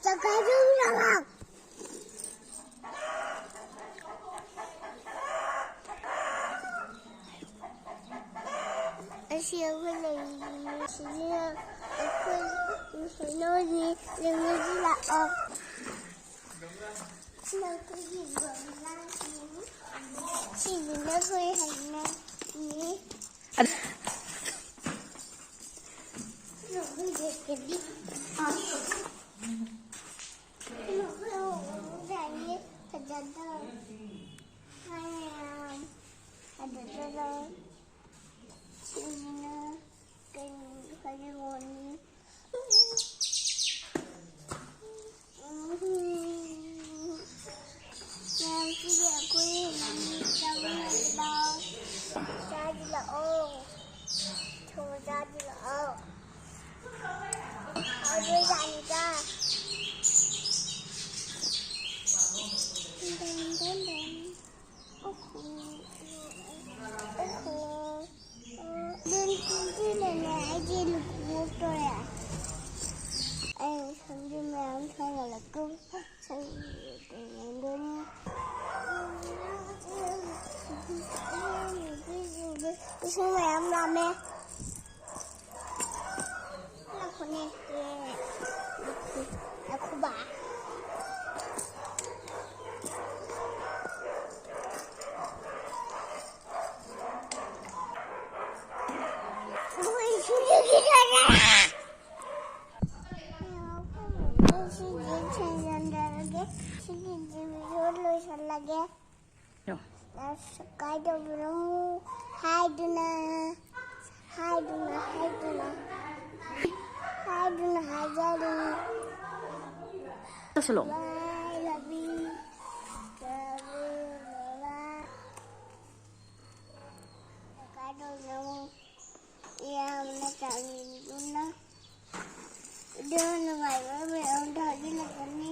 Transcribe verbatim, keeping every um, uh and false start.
ꯆꯥꯛ ꯆꯥꯖꯔꯨꯔꯕ? ꯑꯁꯤ ꯑꯩꯈꯣꯏ ꯂꯩꯔꯤꯁꯤꯅ ꯑꯩꯈꯣꯏ ꯍꯩꯅꯧꯅꯤ, ꯂꯩꯉꯣꯏꯁꯤ ꯂꯥꯛꯑꯣ꯫ ꯁꯤꯅ ꯑꯩꯈꯣꯏꯒꯤ ꯒꯝꯂꯥꯁꯤꯅꯤ꯫ ꯁꯤꯁꯤꯅ ꯑꯩꯈꯣꯏ ꯍꯩꯅꯧꯅꯤ꯫ ꯑꯗ- ꯁꯤꯅ ꯑꯩꯈꯣꯏ ꯂꯩꯀꯦꯜꯂꯤ꯫ ꯑꯥ꯫ ꯁꯤꯅ ꯑꯩꯈꯣꯏ ꯍꯧꯕꯗꯒꯤ ꯐꯖꯗꯕ ꯃꯌꯥꯝ ꯐꯖꯗꯕ꯫ ꯁꯤꯁꯤꯅ ꯀꯩꯅꯣ, ꯐꯗꯤꯒꯣꯝꯅꯤ꯫ ꯃꯌꯥꯝꯁꯤꯗꯤ ꯑꯩꯈꯣꯏ ꯍꯩꯅꯧꯅꯤ, ꯆꯥꯃꯤꯟꯅꯁꯤ ꯂꯥꯛꯑꯣ꯫ ꯆꯥꯁꯤ ꯂꯥꯛꯑꯣ꯫ ꯊꯨꯝ ꯆꯥꯁꯤ ꯂꯥꯛꯑꯣ꯫ ꯍꯥꯎꯗꯣꯏꯖꯥꯠꯅꯤꯗ꯫ ꯗꯟ ꯗꯟ ꯗꯟ꯫ ꯑꯣꯍꯣ꯫ ꯑꯣꯍꯣ꯫ ꯑꯣ, ꯕꯦꯟꯁꯤꯟꯁꯤꯅꯅꯦ ꯑꯩꯒꯤ ꯂꯨꯈꯨꯝ ꯃꯣꯠꯇꯣꯔꯦ꯫ ꯑꯩ ꯁꯝꯁꯦ ꯃꯌꯥꯝ ꯁꯪꯍꯜꯂꯛꯇꯣꯔꯦ꯫ ꯁꯪꯍꯜꯂꯛꯇꯣꯔꯦ꯫ ꯏꯁꯤꯡ ꯃꯌꯥꯝ ꯂꯥꯝꯃꯦ꯫ ꯉꯥꯏꯈꯣꯅꯦ꯫ ꯉꯥꯏꯈꯣꯕ꯫ ꯁꯤꯒꯤ ꯁꯦꯡꯖꯟꯖꯔꯒꯦ꯫ ꯁꯤꯒꯤ ꯖꯤꯝꯁꯨ ꯂꯣꯏꯁꯜꯂꯒꯦ꯫ ꯌꯣ꯫ Subscribe ꯇꯧꯕꯤꯔꯝꯃꯨ ꯍꯥꯏꯗꯨꯅ, ꯍꯥꯏꯗꯨꯅ, ꯍꯥꯏꯗꯨꯅ, ꯍꯥꯏꯗꯨꯅ ꯍꯥꯏꯖꯔꯤ꯫ ꯇꯧꯁꯜꯂꯣ꯫ Bye, love you. Love you, bye. Subscribe ꯇꯧꯕꯤꯔꯝꯃꯨ꯫ ꯌꯥꯝꯅ ꯆꯥꯟꯕꯤꯗꯨꯅ꯫ Video ꯅꯨꯡꯉꯥꯏꯕ ꯃꯌꯥꯝ ꯊꯥꯖꯤꯜꯂꯛꯀꯅꯤ꯫